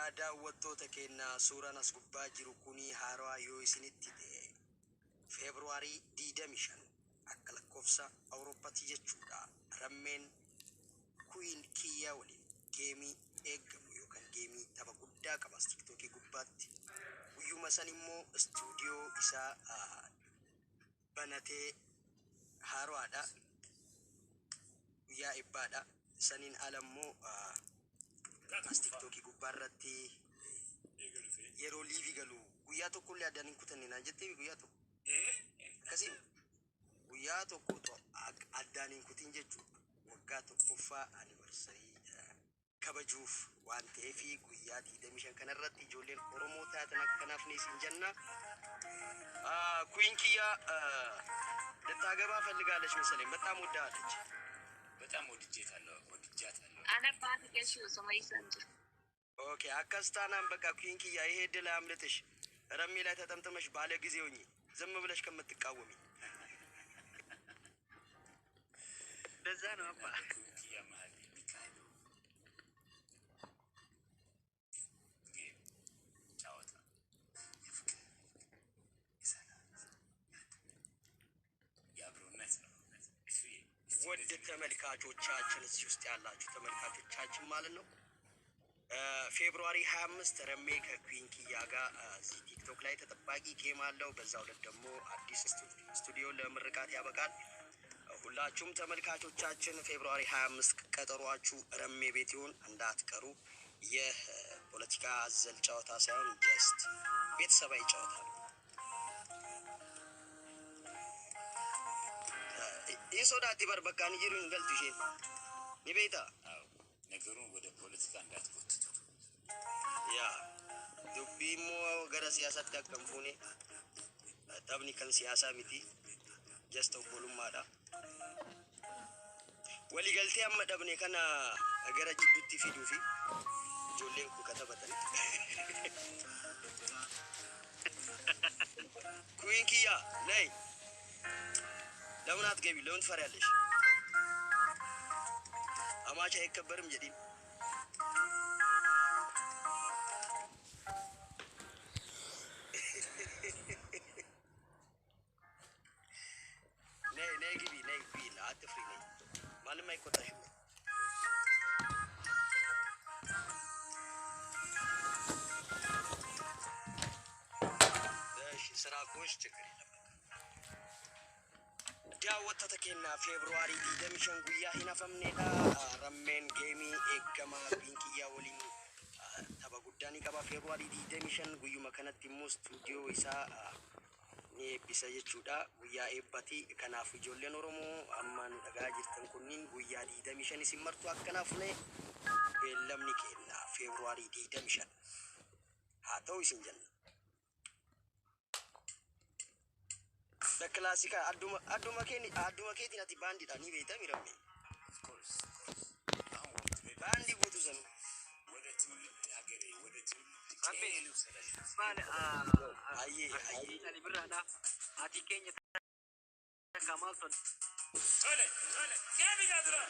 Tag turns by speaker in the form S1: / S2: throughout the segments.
S1: Egaa daawwattoota keenya, suuraan as gubbaa jiru kuni haarawaa yoo isinitti ta'e, February 25 akka lakkoofsa Awurooppaatti jechuudha. Rammeen Queen Kiyyaa waliin game eeggamu yookaan game tapha guddaa qabas TikTokii gubbaatti. Guyyuma san immoo istuudiyoo isaa banatee haarawaadha. Guyyaa eebbaadha. Saniin ala immoo as TikTokii gubbaa irratti yeroo live galu guyyaa tokkollee addaan hin kutanne naan jettee, guyyaa tokko. Akkasii guyyaa tokko otoo addaan hin kutin jechuudha. Waggaa tokkoffaa anniversary kabajuuf waan ta'eef guyyaa 25 kanarratti ijoolleen Oromoo taatan akkanaaf ni isin jenna. Queen ኪያ ልታገባ ፈልጋለች መሰለኝ። በጣም ወዳለች።
S2: በጣም ወድጄታለሁ፣ ወድጃታለሁ።
S3: Ana baati keessa osoma isaan jiru.
S1: Okay, akkas taanaan በቃ Queen ኪያ ይሄ እድል አያምልጥሽ። ረሜ ላይ ተጠምጥመሽ ባለ ጊዜ ሁኚ፣ ዝም ብለሽ ከምትቃወሚ።
S4: እንደዛ ነው አባ።
S2: ኪያ መሀል የሚካሄደው game ጨዋታ የፍቅር፣ የሰላም፣ የአብሮነት ነው። እሱ
S1: ውድ ተመልካቾቻችን፣ እዚህ ውስጥ ያላችሁ ተመልካቾቻችን ማለት ነው፣ February 25 ረሜ ከ Queen ኪያ ጋር እዚህ ቲክቶክ ላይ ተጠባቂ game አለው። በዛው ዕለት ደግሞ አዲስ ስቱዲዮ ለምርቃት ያበቃል። ሁላችሁም ተመልካቾቻችን February 25 ቀጠሯችሁ ረሜ ቤት ይሁን፣ እንዳትቀሩ። ይህ ፖለቲካ አዘል ጨዋታ ሳይሆን just ቤተሰባዊ ጨዋታ ነው። ይህ sodaatti bar bakka ani jiru hin galtu isheen ni beektaa?
S2: አዎ፣ ነገሩን ወደ ፖለቲካ እንዳትጎትቱ።
S1: Yaa, dubbii immoo gara siyaasaatti akka hin fuune, taphni kan siyaasaa miti, just obbolummaadha. Waliigaltee amma dhabne kana gara jidduutti fiduu fi ijoolleen kun katabatan. Queen ኪያ ነይ። ለምን አትገቢ? ለምን ትፈሪያለሽ? አማች አይከበርም jedhin። ነይ ነይ ግቢ፣ ነይ ግቢ፣ አትፍሪ፣ ነይ። ማንም አይቆጣሽም። እሺ፣ ስራ ከሆንሽ ችግር የለም። Daawwattoota keenya, February 25 guyyaa hin hafamnedha. Rammeen game eeggamaa Queen Kiyyaa waliin tapha guddaa ni qaba. February 25 guyyuma kanatti immoo istuudiyoo isaa ni eebbisa jechuudha. Guyyaa eebbati. Kanaaf ijoolleen Oromoo amma nu dhagaa jirtan kunniin guyyaa 25 isin martu akkanaaf ne beellamni keenya February 25 haa ta'u isin jenna. Classical adduma adduma keeni adduma keetiin ati baandiidha ni beektaa miramne.
S2: Of course አሁን ወቅት
S1: Baandii guutuu sanu.
S2: ወደ ትውልድ ሀገሬ፣ ወደ ትውልድ
S4: Rabbi
S2: ቀዬ ልውሰዳችሁ።
S4: maal
S1: Ayyee ayyee.
S4: Ali Birraadha. Haati keenya takka maal tole.
S2: Tole, tole, gabi gaadura.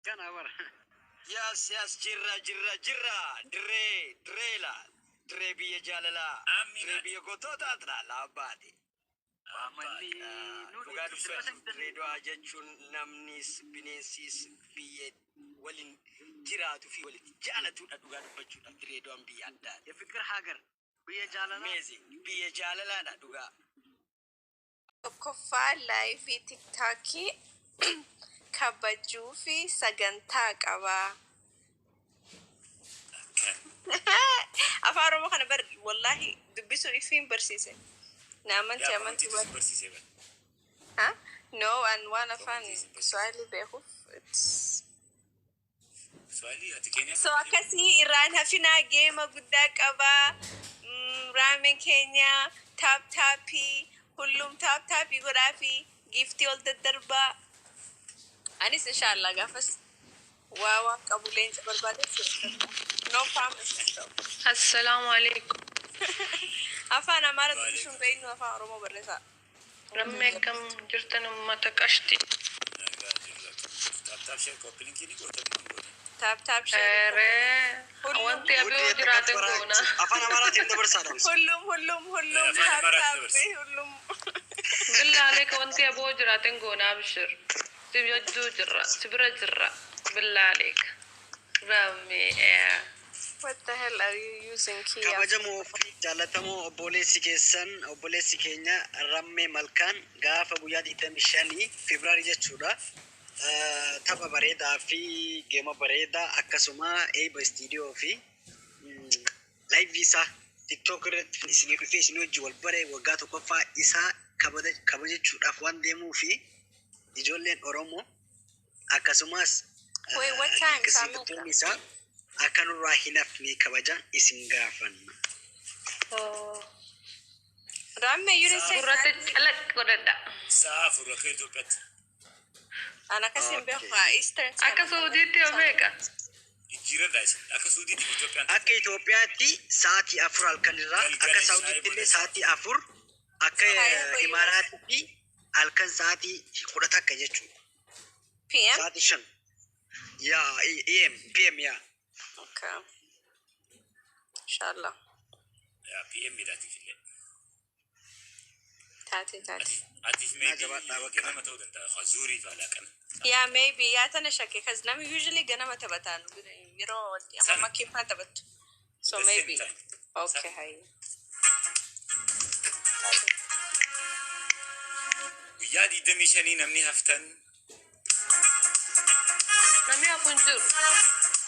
S4: Kana bara.
S1: Yes, yes, jirra, jirra, jirra. Dirree, dirree laal. Dirree biyya jaalalaa. Dirree biyya gootootaati laal abbaati.
S4: Amalli nu
S1: Dhugaa dubbachuuf dirree du'aa jechuun namnis bineensis biyya waliin jiraatuu fi walitti jaalatudha dhugaa dubbachuudhaaf dirree du'aan biyya addaati.
S4: የፍቅር ሀገር biyya jaalalaa.
S1: Amazing. Biyya jaalalaadha dhugaa.
S5: Tokkoffaa live TikTokii kabajuu fi sagantaa qabaa. Afaan Oromoo kana bar wallaahi dubbisuu ifiin barsiise. Na amanti amanti bar. Ha? No, an waan afaan Swahili beekuuf it's So akkasii irraan hafinaa game guddaa qabaa. Raameen keenya tap tapii hullum tap tapii godhaa fi giftii ol daddarbaa. Anis inshallah gaafas waa waan qabu leenca barbaade. No promises though.
S3: Assalaamu alaikum.
S5: Afaan Amaara dubbisuun beeknu afaan Oromoo barreessaa.
S3: Rammee, akkam jirtan uummata qashti?
S5: Tap tap share.
S3: Eeree, wanti abiyuu jiraate goona.
S1: Afaan Amaaraatiin dabarsaadha.
S5: ሁሉም ሁሉም ሁሉም tap tap ሁሉም.
S3: Billaa aleeka, wanti aboo jiraate goona, abshir. Si jidduu jirra, si bira jirra. Billaa aleeka. Rammee.
S5: What the hell are you using, Kia?
S4: Kabajamoo fi jaallatamoo obboleessi keessan, obboleessi keenya Rammee Malkaan gaafa guyyaa 25 Febraarii jechuudha.
S1: Tapha bareedaa fi game bareedaa, akkasuma eebba istiidiyoo fi live isaa TikTok irratti isinii dhufee isinii wajji wal bare waggaa tokkoffaa isaa kabajachuudhaaf waan deemuu fi ijoolleen Oromoo akkasumas
S5: Wait, what time?
S1: dinqisiifattoonni isaa akka nurraa hin hafne kabajaan isin gaafanna.
S3: Oh.
S5: Ramme, you didn't say.
S3: Gurratti calaq godhadha.
S2: Sa'a 4 akka Itoophiyaatti.
S5: Ana akkasin beeku Eastern Time.
S3: Akka Suudiitti yoo meeqa?
S2: Jijjiiradha isin. Akka Suudiitti fi Itoophiyaan.
S1: Akka Itoophiyaatti sa'aatii 4 halkan irraa,
S2: Galgala
S1: akka
S2: isaa
S1: Saawudiitti illee
S2: booda.
S1: sa'aatii 4, akka
S5: Saayii
S1: Imaaraatitti halkan sa'aatii 11 jechuudha.
S5: PM?
S1: Sa'aatii 5. Yaa AM, PM yaa.
S5: Okay. Inshallah.
S2: Yaa PM dhaatiif illee.
S5: Taate taate.
S2: Atiif maybe
S1: Jabaadhaa bakka.
S2: Ganama ta'uu danda'a. Zuurii fi alaaqana.
S5: Yeah, maybe. Yaa tana shakke. 'Cause namni usually ganama taphataan yeroo amma
S2: Sana.
S5: Makiifaa taphattu. So
S2: The same
S5: maybe.
S2: time.
S5: Okay, hayi.
S2: Guyyaa 25 namni haftan.
S3: Namni hafu hin jiru.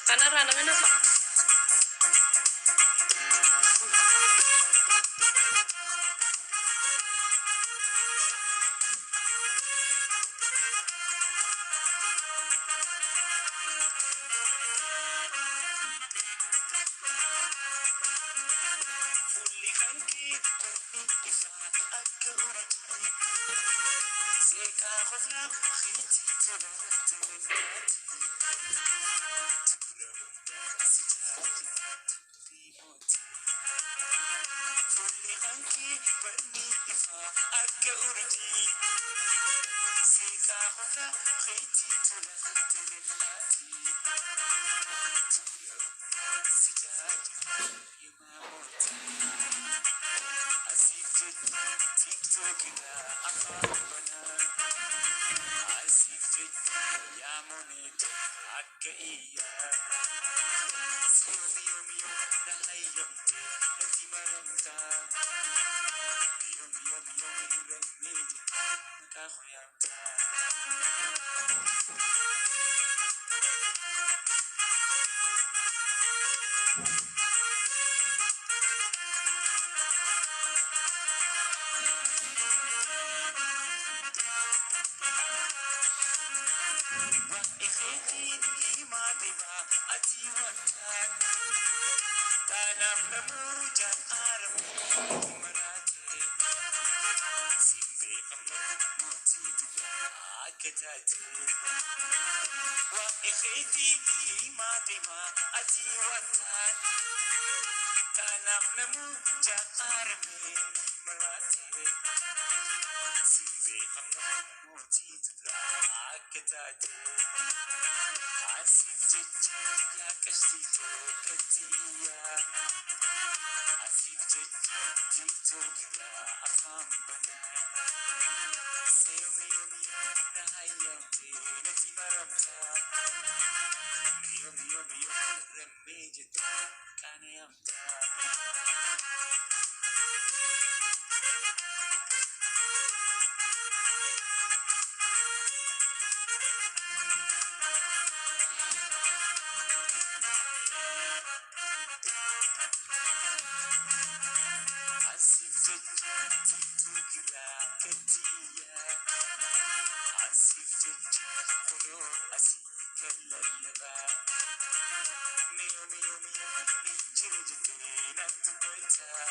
S3: Kanarraa namni nafa.
S2: Fuulli kan kee ifaa akka urjii. Seeqaa qofaa keetti tola tola. Si jaalladha mootii. Fuulli kan kee barni ifaa akka urjii. Seeqaa qofaa keetti tola tola. Si jaalladha mootii. Asiif jecha TikTok irraa afaan banaa. Asiif jecha yaa moneetu akka iyyaa. Yoomi yoomi yoom na hayyamte natti maramtaa. Yoomi yoomi yoomi hiramee jette maqaa qoyaamtaa. Ifeetiin himaa deemaa ati wantaan. Taanaaf namuu jaan aaramu maraate. Siin beekamu mootii duraa akka taate. Waa ifeetiin himaa deemaa ati wantaan. Taanaaf namuu jaan aarame maraate. Siin beekamu mootii duraa akka taate. Asiif jecha yaa qashtii tokkattiyaa. Asiif jecha TikTok irraa afaan banaa. Seeyoomi yoomi na hayyamte natti maramtaa. Yoomi yoomi yoomi rammee jette qaanayamtaa. Asiif jecha TikTok irraa kattiyaa. Asiif jecha kunoo asii kan lallabaa. Miyoo miyoo miyoo ni jira jettee nan dubbataa.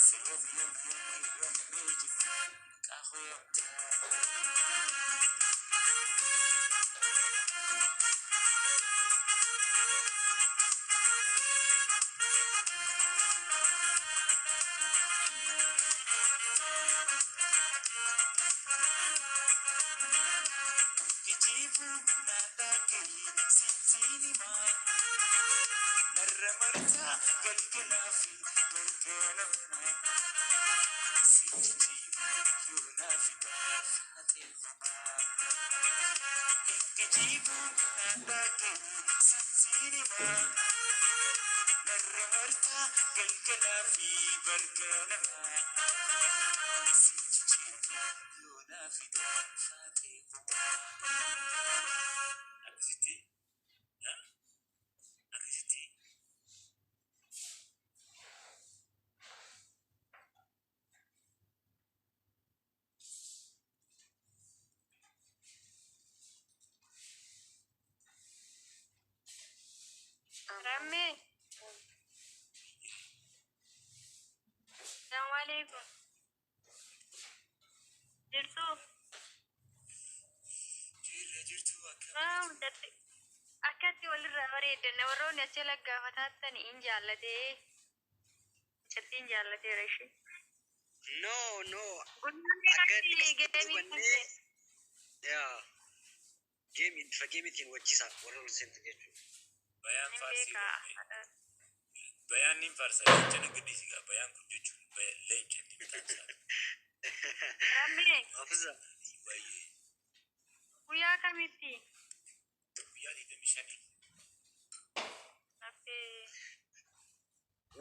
S2: Seeyoo miyoo miyoo rammee jettee maqaa hoyamtaa. Kijibu na dhagahi sittiin himaa. Narra martaa galgalaa fi bargalamaa. Si jijjiiru yoo naa fidaa haxeeffamaa. Kijibu na dhagahi sittiin himaa. Narra martaa galgalaa fi bargalamaa. Si jijjiiru yoo naa Fi akkasitti akkasitti.
S6: Ramme. Assalamu alaikum. Jirtu.
S2: Jirra, jirtu, akkam?
S6: Maa hundatti akkatti walirraa bareeddan, warroonni achi laggaafataa in jaallatee, mucattiin jaallateera ishee.
S1: No, no.
S6: Guyyaan
S1: Akka
S6: meeqatti geemii
S1: dubannee yaa geemii bifa geemiitiin wachisa warra ol seentu jechuudha.
S2: Bayaan
S6: Hin
S2: faarsii.
S6: beekaa.
S2: Bayaan nin faarsa, leenca na gadhiisi gaa. Bayaan kun jechuun leenca inni mataan isaa.
S6: Rammee.
S1: Hafiza.
S2: Baay'ee.
S6: Guyyaa kamitti?
S2: Guyyaa 25.
S6: Haftee.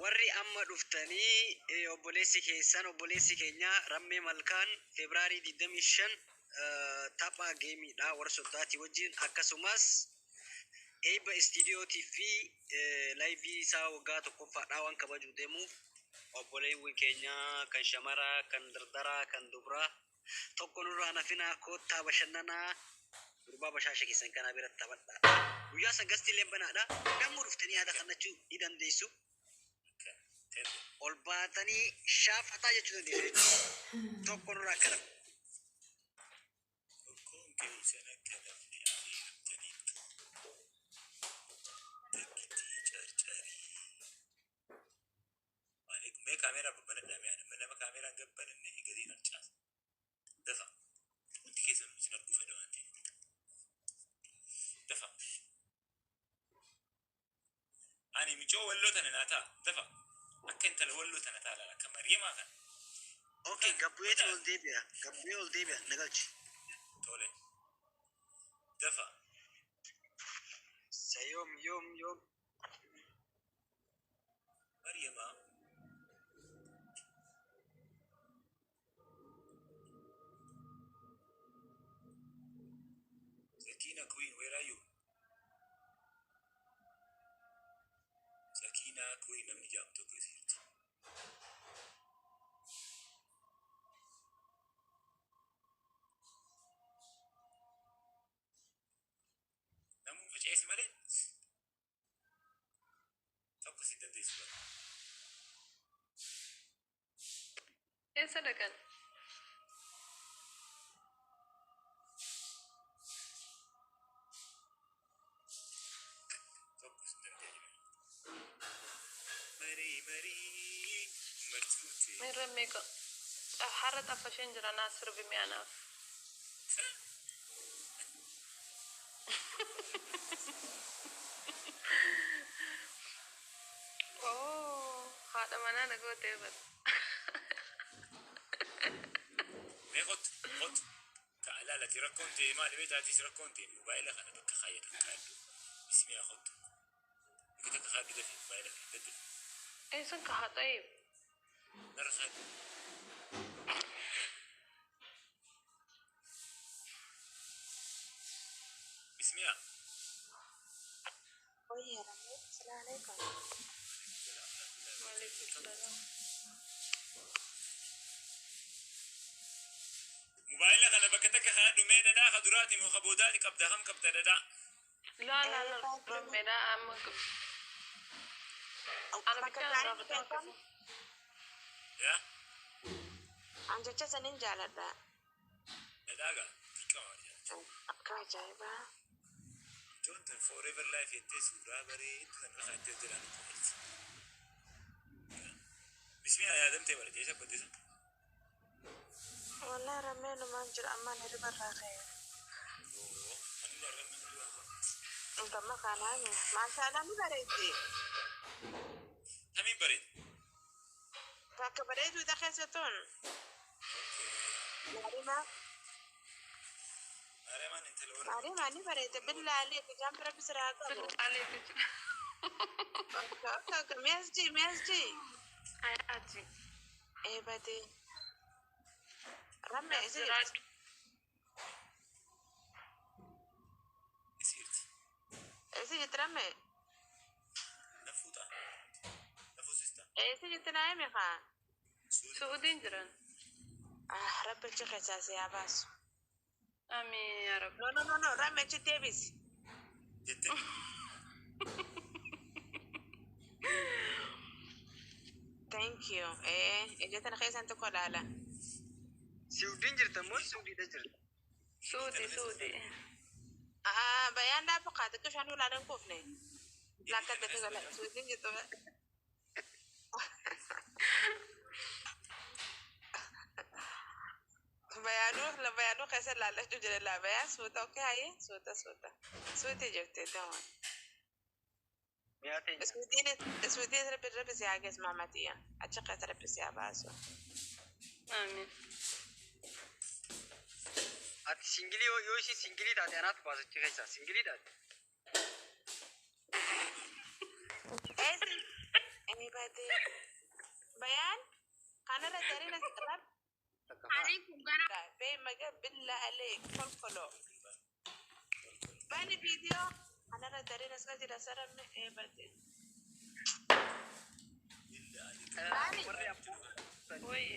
S1: Warri amma dhuftanii, obboleessi keessan, obboleessi keenya Rammee Malkaan Febraarii 25 tapha geemiidha warra soddaatii wajjin, akkasumas eebba istiidiyootii fi live isaa waggaa tokkoffaadhaa waan kabajuu deemuuf, obboleewwan keenya kan shamaraa, kan dardaraa, kan dubraa tokko nurraa nafinaa, koottaa bashannanaa, gurbaa bashaasha keessan kanaa biratti taphadhaa. Guyyaa san gastii illee banaadha. Namuu dhuftanii yaada kannachuu ni dandeessu.
S2: Tende.
S1: Ol baatanii shaafataa jechuu dandeessu jechuudha. Tokko nurraa akka nafu.
S2: Tokkoon keessan akka lafni afeeramtaniittu. Takkitii carcarii. Maaliif mee kaameeraa babbanadhaa? Mee ana nama kaameeraan gabbananne gadiin harcaasa. Dafa. Hundi keessan isin arguu fedha waan ta'eef. Dafa. Ani micoo walloo tana naa ta'a. Dafa. Akka intala walloo tana ta'a laala. Akka Mariyamaa kana.
S1: Okay, gabbu'eeti ol deebi'a. Gabbu'ee ol deebi'a. Nagalchi.
S2: Tole. Dafa.
S1: Sa yoom, yoom, yoom?
S2: Mariyamaa. Sakina Queen, where are you? Sakina Queen namni jedhamu tokko isa jirti. Namni faca'ees malee tokko si dandeessu bara.
S3: Eessa dhaqan?
S2: Tokko si dandeessu. Marii marii martuute.
S3: Miirra meeqa? Har'a xaffasheen jira, naa sirbi mi'anaaf. Oo, haadha manaa na gootee bara.
S2: Mee qottu qottu. Ka alaalati rakkoon ta'e maali beetaatis? Rakkoon ta'e mobaayila kana bakka kaayyatan kaaddu. Ismiyaa, qottu. Bakka takka kaaddu, dafi mobaayila kana daddafi.
S3: Eessan kahaa xayyib?
S2: Narra kaaddu. Ismiyaa.
S5: Oye, Rammee, salaam alaikum.
S3: Waalaikum salaam.
S2: Mobaayila kana bakka takka kaaddu. Mee dhadhaa ka duraati moo ka boodaati qabda? Kam qabda dhadhaa?
S3: Laa laa laa, rammeedhaa amma ana
S5: Bakka
S3: bichaan
S5: gaarii
S3: gaafata
S5: keessan
S3: akkasii.
S2: Yaa?
S5: An jecha sanin jaaladha.
S2: Dhadhaa gaa xiqqama jaalladha.
S5: Akka ajaa'ibaa.
S2: Iddoon tun forever life jettee suuraa bareedduu sana irra kaattee jedhaan qofaati. Bismillah, yaadamtee bara jecha baddisa.
S5: Wallahi Rammee, numaan jira, ammaan hirriba irraa ka'e.
S2: Oo, ani illee rammee duraa.
S5: Gamma kanaani. Maashaallah, ni bareeddi.
S2: Kamiin bareeda?
S5: Bakka bareeduudha keessa tun. Maarimaa.
S2: Maariyamaan intala warra.
S5: Maarimaa ni bareedda. Billaalee ijaan bira bisiraa qabu.
S3: Aleetu jira.
S5: Akka akka mi'asji mi'asji.
S3: Ayaati.
S5: Ee, badee. Rammee, isa
S3: Jiraadhu.
S5: Eessa jirti ramme?
S2: Na fuuta. Na fuusista.
S5: Eessa jirti naa himi kaa?
S3: Suudiin jiran.
S5: Ah, Rabbi achi keessaa si haa baasu.
S3: Amiin yaa Rabbi.
S5: No, no, no, no, ramme achi deebisi.
S2: Jette.
S5: Thank you. Ija tana keessan tokko ilaala.
S4: Siwudiin jirta moo Suudiidha jirta?
S3: Suudii Suudii.
S5: Ah, bayaan dhaabba kaate qishaan ulaalan kuufne. Lakka dafee gala. Suudiin jirtu. Bayaanuu la bayaanuu keessa ilaallachuu jira la bayaan suuta okay haye suuta suuta. Suutii jirti ta'uun.
S4: Miyaa teenya.
S5: Suutiin suutiin rabbi rabbi si haa geessu maamatiya. Achi keessa rabbi si haa baasu.
S3: Amiin.
S4: Ati singilii yoo ishii singilii taate anaatu baasichi keessa singilii taate.
S5: Eessi? Inni baatee. Bayaan kanarra jarina rabbi.
S4: Takka faa.
S5: Bee maga billa alee kolkolo. Bani viidiyoo kanarra jarina iska jira sarame ee baatee.
S4: Warri ammoo
S3: Wayyi.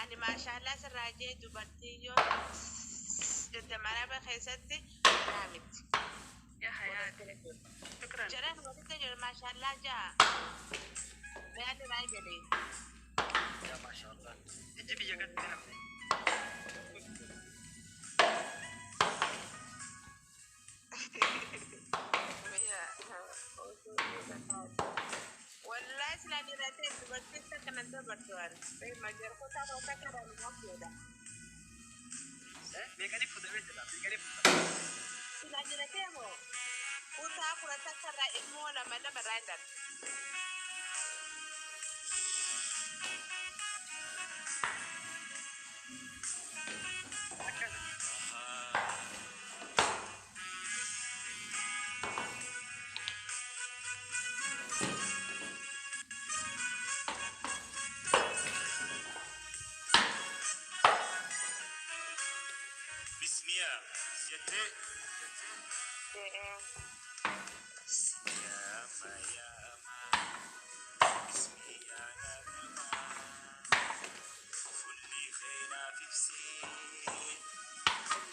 S5: Ani maashaallah sirraa jee dubartii yoo jette maraba keessatti naa miti.
S3: Yaa hayaati. Shukran.
S5: Jaran walitti jira maashaallah jaa. Bayaan irraa jedhee.
S4: Yaa maashaallah. Iji biyya gatti namni.
S5: Wallahi silaa dhiiratee dubartiin takka nan dabartu ani. Bee magar kutaa kutaa karaan immoo fedha.
S4: Meeqanii fuutamee jira? Meeqanii fuutame?
S5: Silaa dhiiratee moo kutaa 11 irraa ilmoo lama lama irraa hin darbu.
S4: Akkana.
S2: Bismiyaa jettee. Yaama yaama. Bismiyaa nama. Fulli kheenaaf ibsee.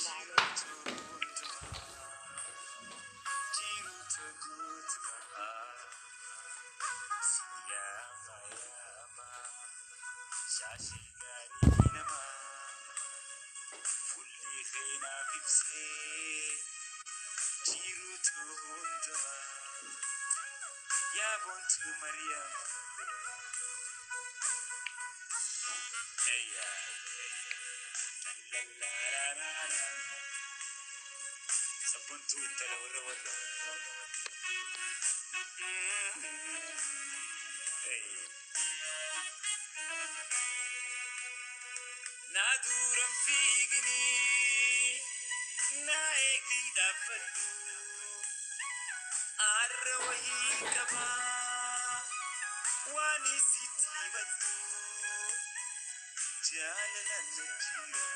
S2: Jiruutu hundumaa. Jiruutu guutumaa. Yaama yaama. Shaashii gaarii namaa. Fulli kheenaaf ibsee. Jiruutu hundumaa. Yaa boontuu Mariyaam. Eyyaa. La la la la la. Sabboontuu intala warra warra. Hey. Na duran fiigni na eegi dhaabbadhu. Arra wahii qabaa waan isitti himadhu. Jaalalaan na jira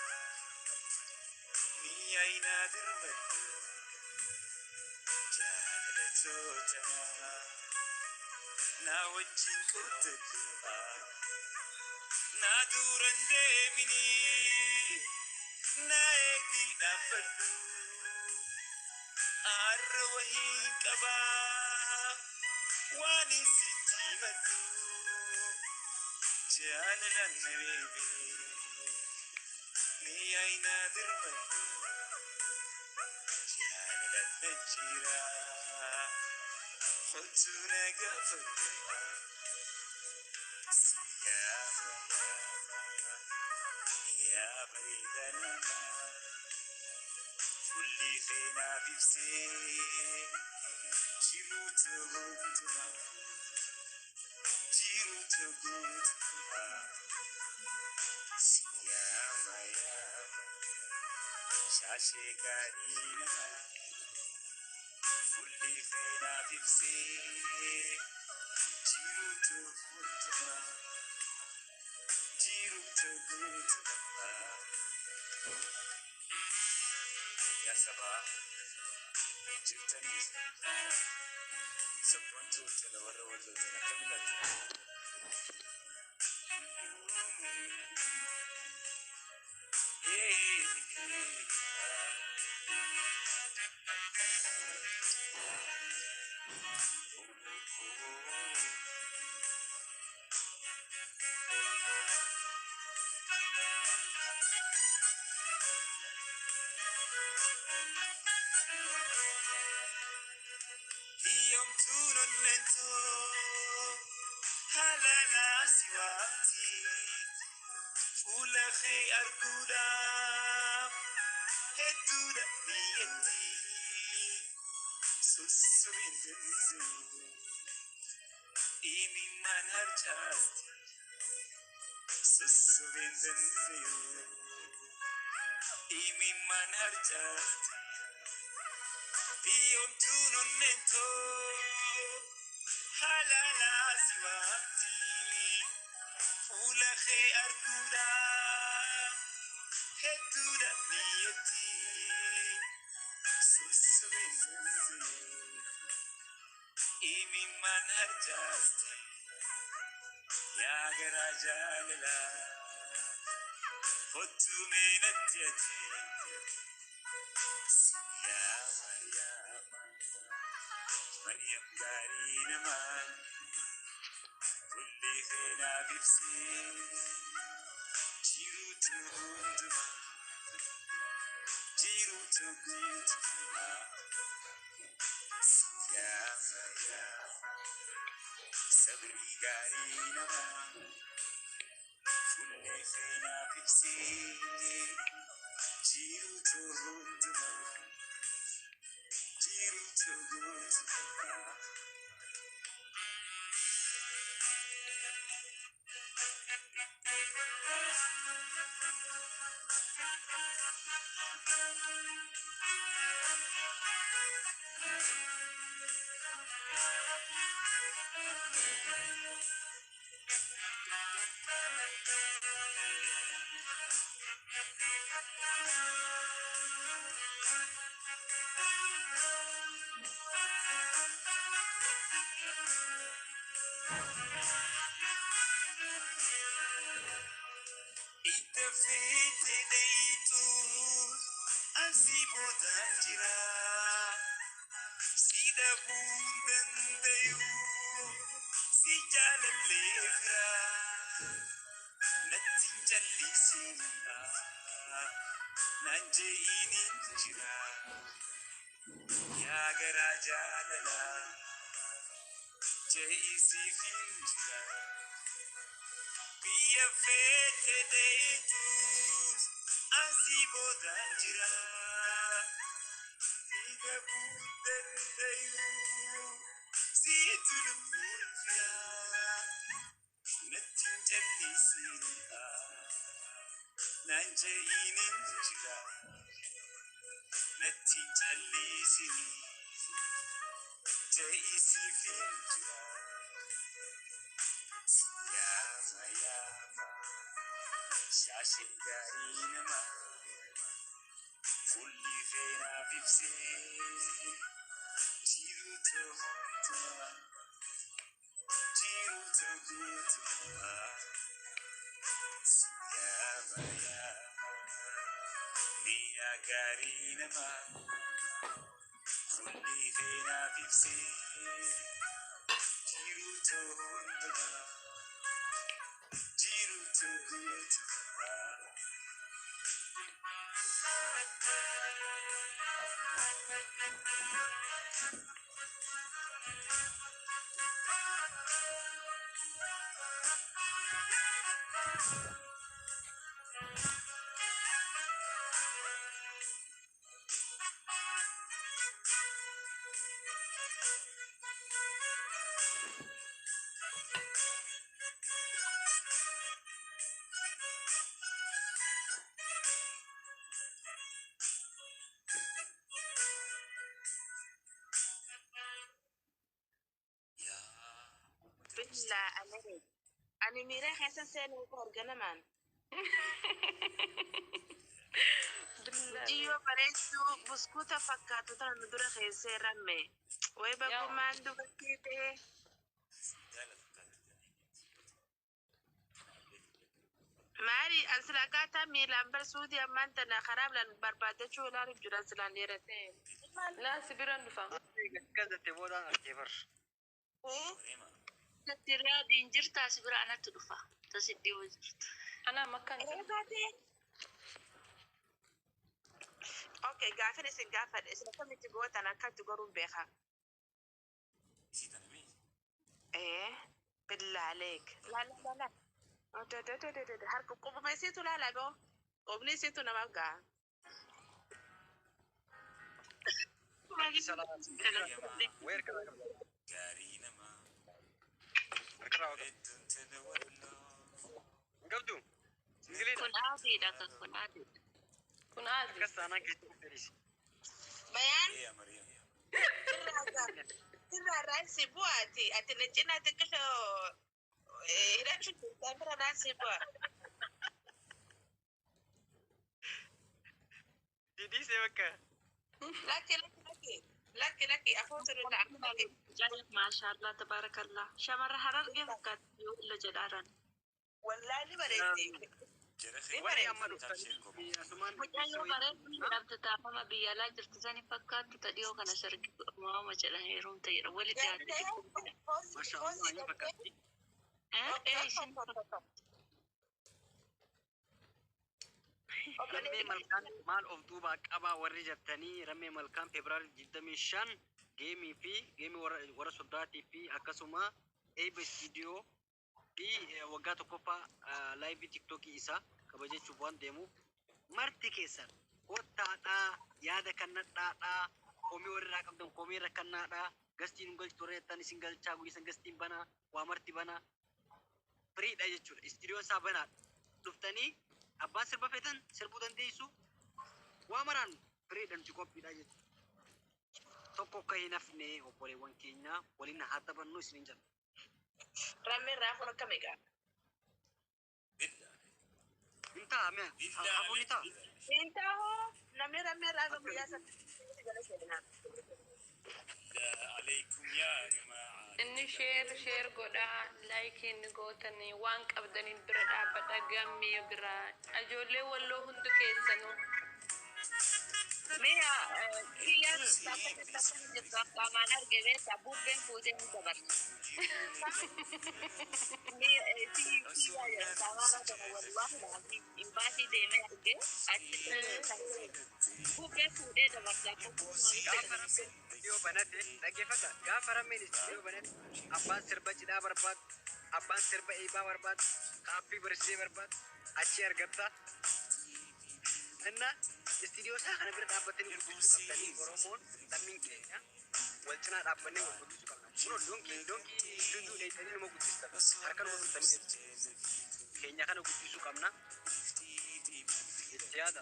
S2: mi'aayina birmadhu. Jaalattoota na wajjin qottadhu. Na duran deemini na eegi dhaabbadhu. Arra wahii qabaa waan isitti himadhu. Jaalalaan na reebe mi'aayina birmadhu. Jaalalaan na jira kottu na gaafadhu. Yaama yaama yaa bareeda namaa. Fulli kheenaaf ibsee jiruutu hundumaa. Jiruutu guutumaa. Yaama yaama shaashee gaarii namaa. Fulli kheenaaf ibsee jiruutu hundumaa. Jiruutu guutumaa. Yaa sabaa. Jirtanii sabboontuu tana warra walloo tana akkam ilaaltan? Hiyyoomtuun onnentoo halalaa si waamti, fuula kee arguudhaaf hedduudha niyyatti. Sussubiin dandeeyu imimmaan harcaasti. Sussubiin dandeeyu imimmaan harcaasti. Hiyyoomtuun onnentoo halalaa si waamti, fuula kee arguudhaaf hedduudha niyyatti. Sussubiin dandeeyu imimmaan harcaasti. Yaa garaa jaalalaa, kottuu mee natti ati. Yaa Mariyaama, Maryam gaarii namaa, fuulli kee naaf ibsee jiruutu hundumaa, jiruutu guutumaa. Yaa Mariyaama, sabrii gaarii namaa, fuulli kee naaf ibsee jiruutu hundumaa, jiruutu guutumaa. Idda feete dheeytu asii boodaan jira. Si dhabuun dandayu, si jaalallee fira. Natti hin jallisin, naan je'iniin jira. Yaa garaa jaalalaa, je'isiif hin jira. Biyya feete dheeytus asii boodaan jira. Si dhabuu dandayu, siitu lubbuun jira. Natti hin jallisin, naan je'iniin jira. Natti hin jallisin, je'isiif hin jira. Yaama yaama, shaasheen gaarii namaa, fuulli kee naaf ibsee jiruutu hundumaa, jiruutu guutumaa. Yaama yaama, mi'a gaarii namaa, fuulli kee naaf ibsee jiruutu hundumaa, jiruutu guutumaa.
S5: Billaa alee. Ani miira keessa seenuu arganamaan. Mucayyoo bareedduu buskuuta fakkaatu tana nu dura keessee ramme. Wayi bagumaan dubartii ta'e. Maali an sila akkaataa miilaan bar suutii ammaan tana karaa bilaan barbaadachuu ilaaluuf jira silaan dheeratee.
S3: Laa si biraan dhufa.
S4: Gazatte boodaan argee bar.
S6: Riyaadiin jirta as bira anatti dhufa. Tasi dhiyoo jirtu.
S3: Anaa makkaan jira.
S5: Eegaatee. Okay, gaafin isin gaafadhe isin akkamitti gootan akkatti goruun beeka. Ee, billaaleek. Laala laala. Odododododo harka qubuma isiitu laala boo. Qubni isiitu namaaf ga'a.
S4: Wayii harka irraa qabda. Harka irraa qabda. Hin qabdu? Singiliidha.
S6: Kun adiidha kan kun adiidha.
S3: Kun aadi.
S4: Akkas taanaan keessa fedhisi.
S5: Bayaan sirraa raasii bu'aati. Ati na cinaa xiqqishoo hidhachuu jirta bira raasii bu'a.
S4: Didii bakka.
S5: Lakki lakki lakki lakki lakki afuutu nu la'a.
S6: Maashaallah tabaarakallah. Shamarra harargee fakkaatti yoo illa jedhaaran.
S5: Wallaahi ni bareeddi. Ni
S4: Warri amma
S5: bareeddi.
S4: dhuftanii asumaan
S6: Mucayyoo bareedduu jedhamte taafama biyya alaa jirti sani fakkaattu ta dhiyoo kana sargi waama jedhan heerumte jedha walitti
S5: Gartee
S6: yaadde.
S4: Maashaallah ni fakkaatti.
S6: Ee isin
S4: Rammee malkaan maal of duubaa qabaa warri jettanii rammee malkaan Febraarii 25 geemii fi geemii warra soddaatii fi akkasuma eebba istiidiyoo fi waggaa tokkoffaa laayivii tiktookii isaa kabajachuuf waan deemuuf marti keessan kottaadhaa yaada kannadhaadhaa komii warri irraa qabdan komii irra kannaadhaa gastiin nu galchitu warra jettan isin galchaa guyyaa san gastiin banaa waa marti banaa firiidha jechuudha istiidiyoon isaa banaadha dhuftanii abbaan sirba feetan sirbuu dandeessu waa maraan firiidha nuti qophiidha jechuudha. Tokko akka hin hafne obboleewwan keenya waliin haa taphannu isiniin jedha.
S5: Rammeen raafuun akkam egaa?
S4: Hin ta'a mi'a hafuun ni ta'a.
S5: Hin ta'u namni rammeen raafuun guyyaa sana jala seenaa.
S3: Inni share share godhaa like inni gootanii waan qabdaniin bira dhaabbadha gammee bira ijoollee walloo hundi keessanuu.
S6: Mi'a kiyyaan takka takka jirtu qaamaan arge beektaa bubbeen fuutee ni dabarti. Mi'a kiyyaa jedhamtu amaara kana wallaahi laaziim imbaasii deemee arge achitti bubbeen fuutee dabarti akka
S4: Gaafa rammeen istiidiyoo banate dhaggeeffadha. Gaafa rammeen istiidiyoo banate abbaan sirba cidhaa barbaadu, abbaan sirba eebbaa barbaadu, kaappii barsiisee barbaadu achi argatta. Inna istiidiyoo isaa kana bira dhaabbatanii guddisuu qabdanii Oromoon lammiin keenya wal cinaa dhaabbannee wal guddisuu qabna. Kunoo donkii donkii dunduu dheessanii nama guddistan harka nama turtanii jechuudha. Keenya kana guddisuu qabna. Itti yaada.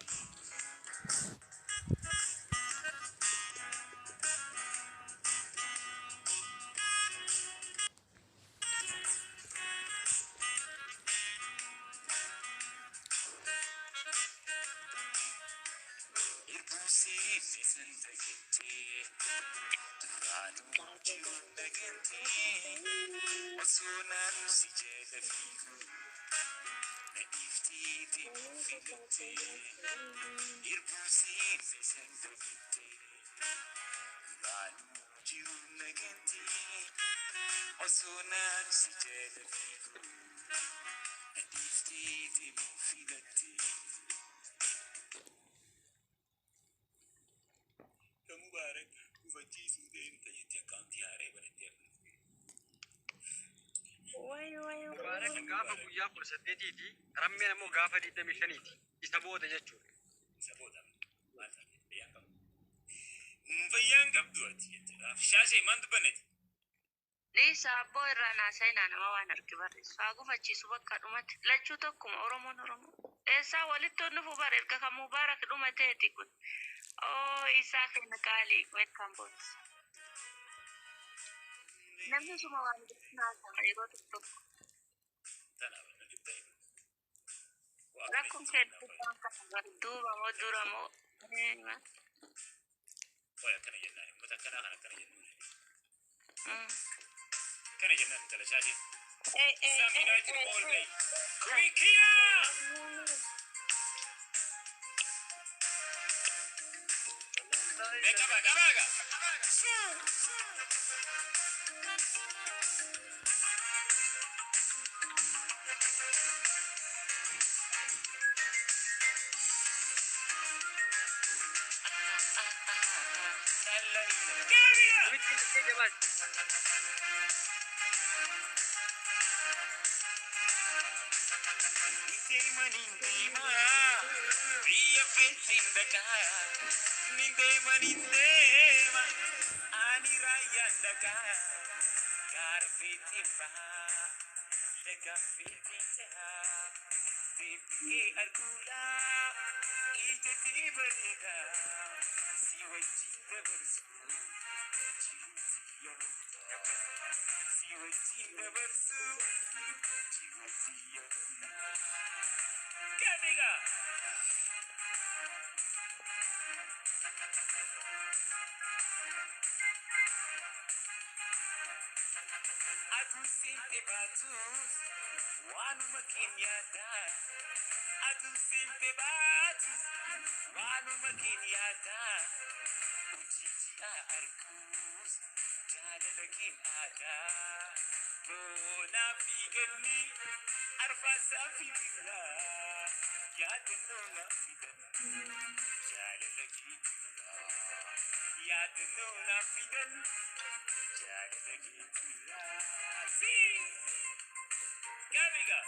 S4: Mubaarak gaafa guyyaa 18ti rammeen ammoo gaafa 25ti isa booda jechuudha.
S2: Fayyaan qabdu ati jechuudha. Shaashee maal dubbanneeti?
S6: Liisa abboo irraa naasayinaa nama waan arge barreessu. Haa gufachiisu bakka dhumatti. Lachuu tokkuma Oromoon Oromoo. Eessaa walitti dhufu bara erga kan Mubaarak dhumateeti kun. Oo isaa kenna qaalii welcome boss. Namni suma waan naasa'a yeroo tokko tokko. Rakkoon keenya guddaan kana bara duuba moo dura moo
S2: Qoy akkana jennaan uummata akkanaa kan akkana jennuun. Akkana jennaan intala shaashee. Sam United ball play. Kuikia! Mee qaba qabaaga. Gabiga!
S4: Namichi illee jabaas.
S2: Deema nin deema biyya feetiin dhaqaa nin deema nin deema ani raayyaan dhaqaa gaara feetiin bahaa laga feetiin cehaa deebi'ee arguudhaa ija tee bareedaa si wajjin dabarsu jiruuti yeroo si wajjin dabarsu jiruuti yeroo. Gabiga! Aduun seente baatus waanuma keenyaadha. Aduun seente baatus waanuma keenyaadha. Hojii ji'a arguus jaalala keenyaadha. Boonaa fi galmi arfaasaa fi birraa yaadannoo na fidan jaalala keetirraa. Yaadannoo na fidan jaalala keetirraa. Si! Gabiga!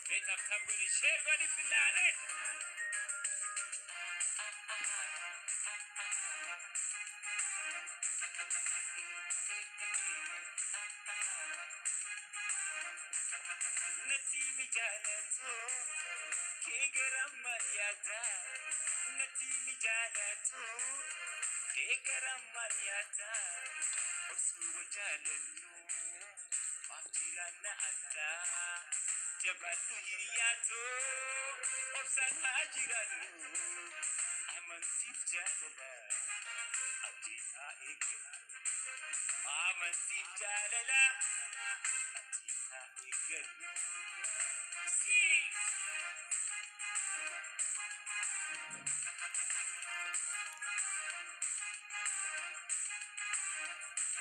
S2: Mee tap tap godhi share godhi bilaalee. Natti mi jaalatu kee garaa maal yaada? Natti mi jaalatu kee garaa maal yaada? Osoo wal jaalannu maaf jiraanna addaa? Jabaadhu hiriyaatoo obsaan haa jiraannu. Amantiif jaalala abdii haa eeggannu. Amantiif jaalala abdii haa eeggannu. Si!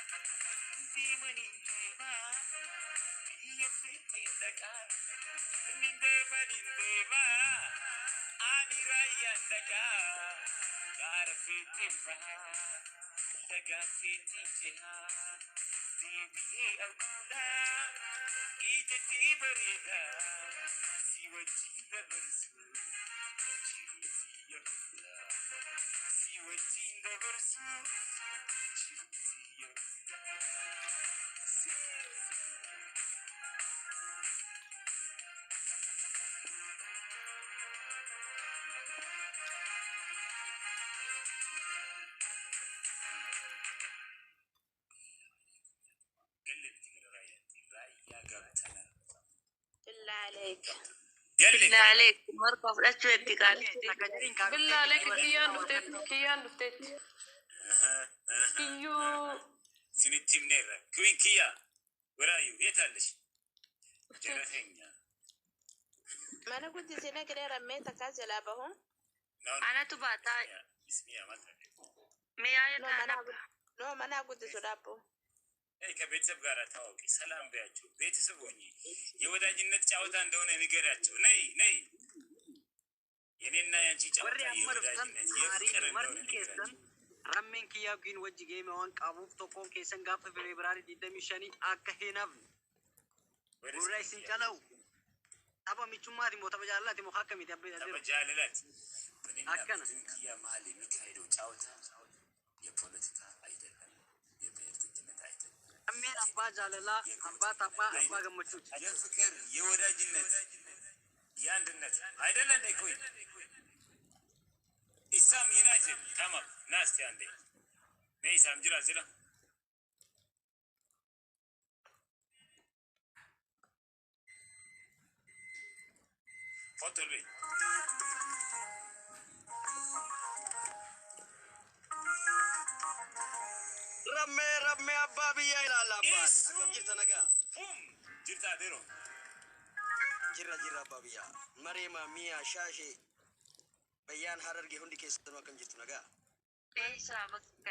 S2: Deema nin deema biyya feeteen dhaqaa. Nin deema nin deema ani raayyaan dhaqaa. Gaara feeteen bahaa laga feeteen cehaa. Deebi'ee arguudhaa ija tee bareedaa. Si wajjin dabarsu jiruuti yeroo si wajjin dabarsu jiruuti yeroo. Si. Galleetti gara raayyaatti raayyaa gabatana.
S5: Billaa aleek.
S2: Galle.
S6: Bilaalee morka fudhachuu itti qaalitti.
S4: Takka jedhiin kaafee
S3: Billaa aleek kiyyaan dhufteetti kiyyaan dhufteetti. Kiyyuu
S2: Sinitti himneerra. Kiwin kiyya waraayu የት አለሽ?
S3: dhufteetti.
S2: Jara keenya.
S5: Mana guddisee nagalee rammee takkaa jalaa bahu.
S6: Anatu baataa
S2: Ismiya maal
S6: mi'aaya
S5: No mana
S6: taana.
S5: no mana guddisu dhaabbu.
S2: ከቤተሰብ ጋር ታዋቂ ሰላም በያቸው። ቤተሰብ ሆኚ የወዳጅነት ጨዋታ እንደሆነ ንገሪያቸው። ነይ ነይ፣ የኔና ያንቺ
S4: Warri
S2: ጨዋታ
S4: amma dhuftan
S2: የወዳጅነት የፍቅር
S4: maariin
S2: እንደሆነ
S4: marti keessan
S2: ንገሪያቸው።
S4: rammeen kiyyaa yookiin wajji geeme waan qabuuf tokkoon keessan gaafa Febraarii 25 akka hin hafne
S2: ወደ
S4: gurra isin
S2: ስሚያ
S4: calau tapha michummaati moo tapha jaalalaati moo akkamiiti abbee
S2: tapha
S4: adeero
S2: jaalalaati በእኔና
S4: akkana.
S2: በኩዊን ኪያ መሀል የሚካሄደው ጨዋታ የፖለቲካ አይደለም፣ የብሔርተኝነት አይደለም፣
S4: Rammeen abbaa jaalalaa abbaa taphaa abbaa gammachuuti.
S2: የፍቅር የወዳጅነት የአንድነት አይደለ እንዴ? ኩይ ኢሳም ዩናይትድ ተማም ና እስቲ አንዴ ነይ ኢሳም ጅራ ጅራ ፎቶ በይ።
S1: Rammee, rammee abbaa biyyaa ilaalla abbaate.
S2: Isu
S1: Akkam jirta, nagaa?
S2: Hum jirta adeero?
S1: Jirra, jirra abbaa biyyaa. Mareema, mi'a, shaashee, bayyaan Harargee hundi keessanuu akkam jirtu, nagaa?
S6: Eessaa bakka